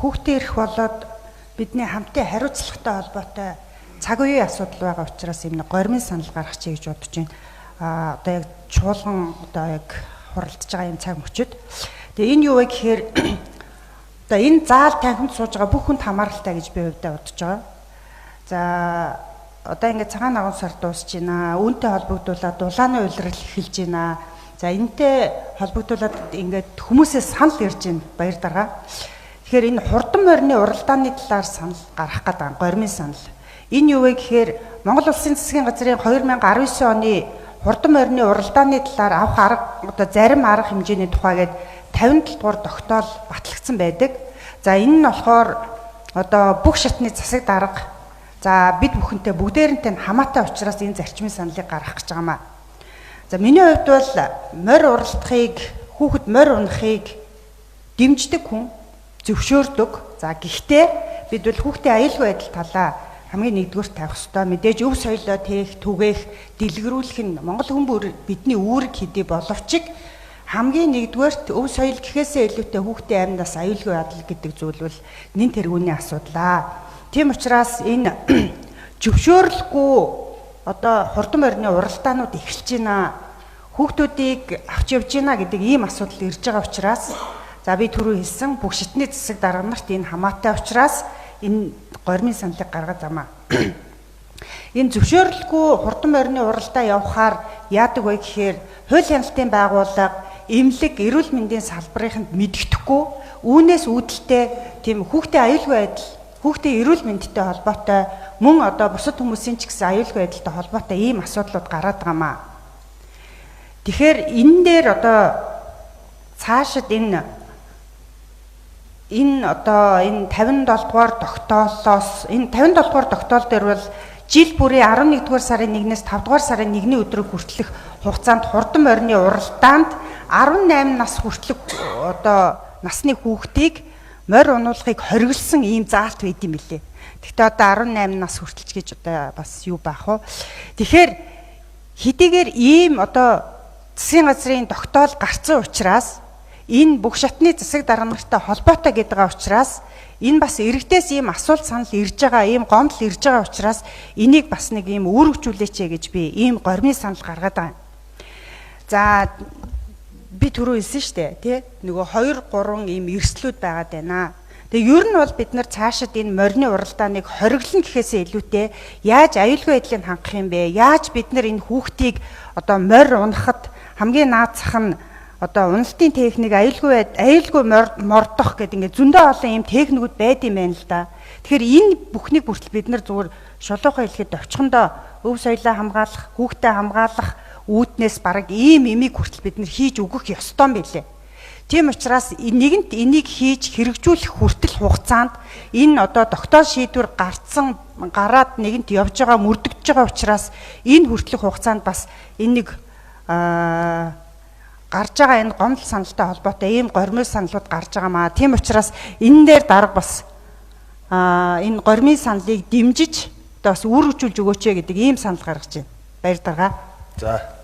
Хүүхдийн эрх болоод бидний хамтын хариуцлагатай холбоотой цаг үеийн асуудал байгаа учраас юм нэг гормын санал гаргачих гэж бодож байна. Одоо яг чуулган одоо яг хуралдаж байгаа юм цаг мөчид. Тэгээ энэ юу вэ гэхээр одоо энэ заал танхимд сууж байгаа бүх хүнд хамааралтай гэж би хувьдаа бодож байгаа. За, одоо ингээд цагаан нагуун сар дуусж байна. Үүнтэй холбогдуулаад дулааны улирал эхэлж байна. За, энэтэй холбогдуулаад ингээд хүмүүсээс санал ирж байна, баяр дарга. Тэгэхээр энэ хурдан морины уралдааны талаар санал гаргах гэдэг гормын санал. Энэ юу вэ гэхээр Монгол Улсын засгийн газрын 2019 оны хурдан морины уралдааны талаар авах арга, одоо зарим арга хэмжээний тухай гээд 57 дугаар тогтоол батлагдсан байдаг. За, энэ нь болохоор одоо бүх шатны засаг дарга, за, бид бүхэнтэй бүгдээрэнтэй хамаатай учраас энэ зарчмын саналыг гаргах гэж байгаа маа. За, миний хувьд бол морь уралдахыг, хүүхэд морь унахыг дэмждэг хүн, зөвшөөрдөг. За, гэхдээ бид бол хүүхдийн аюулгүй байдал талаа хамгийн нэгдүгээр тавих ёстой. Мэдээж өв соёлоо тээх, түгээх, дэлгэрүүлэх нь Монгол хүн бүр бидний үүрэг хэдий боловч хамгийн нэгдүгээрт өв соёл гэхээсээ илүүтэй хүүхдийн амьдаас аюулгүй байдал гэдэг зүйл бол нэн тэргүүний асуудлаа. Тийм учраас энэ зөвшөөрлгүй одоо хурдан морины уралдаанууд эхэлж байна. Хүүхдүүдийг авч явж байна гэдэг ийм асуудал ирж байгаа учраас, за, би түрүү хэлсэн бүх шатны засаг дарга нарт энэ хамаатай учраас энэ гормын саналыг гаргаж замаа. Энэ зөвшөөрлгүй хурдан морины уралдаа явахаар яадаг вэ гэхээр хууль хяналтын байгууллага, эмнэлэг, эрүүл мэндийн салбарынханд мэддэхгүй, үүнээс үүдэлтэй тийм хүүхдийн аюулгүй байдал, хүүхдийн эрүүл мэндтэй холбоотой, мөн одоо бусад хүмүүсийн ч гэсэн аюулгүй байдалтай холбоотой ийм асуудлууд гараад байгаа маа. Тэгэхээр энэ дээр одоо цаашид энэ одоо энэ 57 дугаар тогтоолоос, энэ 57 дугаар тогтоол дээр бол жил бүрийн 11 дугаар сарын 1-ээс 5 дугаар сарын 1-ний өдрийг хүртэлх хугацаанд хурдан морины уралдаанд 18 нас хүртэлх одоо насны хүүхдийг морь унуулахыг хориглосон ийм заалт байд юм билээ. Гэхдээ одоо 18 нас хүртэлч гэж одоо бас юу байх вэ? Тэгэхээр хэдийгээр ийм одоо засгийн газрын тогтоол гарцсан учраас, энэ бүх шатны засаг дарга нартай холбоотой гэдэг байгаа учраас, энэ бас иргэдээс ийм асуулт санал ирж байгаа, ийм гомдол ирж байгаа учраас энийг бас нэг ийм үүрэгжүүлээч гэж би ийм гормын санал гаргаад байгаа. За, би түрүү хэлсэн шүү дээ, тий? Нөгөө 2 3 ийм эрсдлүүд байгаад байна. Тэгээ ер нь бол бид нар цаашид энэ морины уралдааныг хориглоно гэхээсээ илүүтэй яаж аюулгүй байдлыг хангах юм бэ? Яаж бид нар энэ хүүхдийг одоо морь унахад хамгийн наад зах нь одоо уналтын техник, аюулгүй мордох гэдэг ингээд зөндөө олон ийм техникүүд байд юм байна л да. Тэгэхээр энэ бүхнийг хүртэл бид нар зүгээр шулуухай хэлэхэд очихондоо өв соёлоо хамгаалах, хүүхдээ хамгаалах үүднээс бараг ийм имийг хүртэл бид нар хийж өгөх ёстой юм билээ. Тийм учраас нэгэнт энийг хийж хэрэгжүүлэх хүртэл хугацаанд энэ одоо тогтоол шийдвэр гарцсан, гараад нэгэнт явж байгаа, мөрдөгдөж байгаа учраас энэ хүртэлх хугацаанд бас энэ нэг гарч байгаа энэ гомдол саналтай холбоотой ийм гормын саналууд гарч байгаа маа. Тийм учраас энэ дээр дарга бас энэ гормын саналыг дэмжиж одоо бас үүрэгжүүлж өгөөч гэдэг ийм санал гаргаж байна. Баяр дарга. За.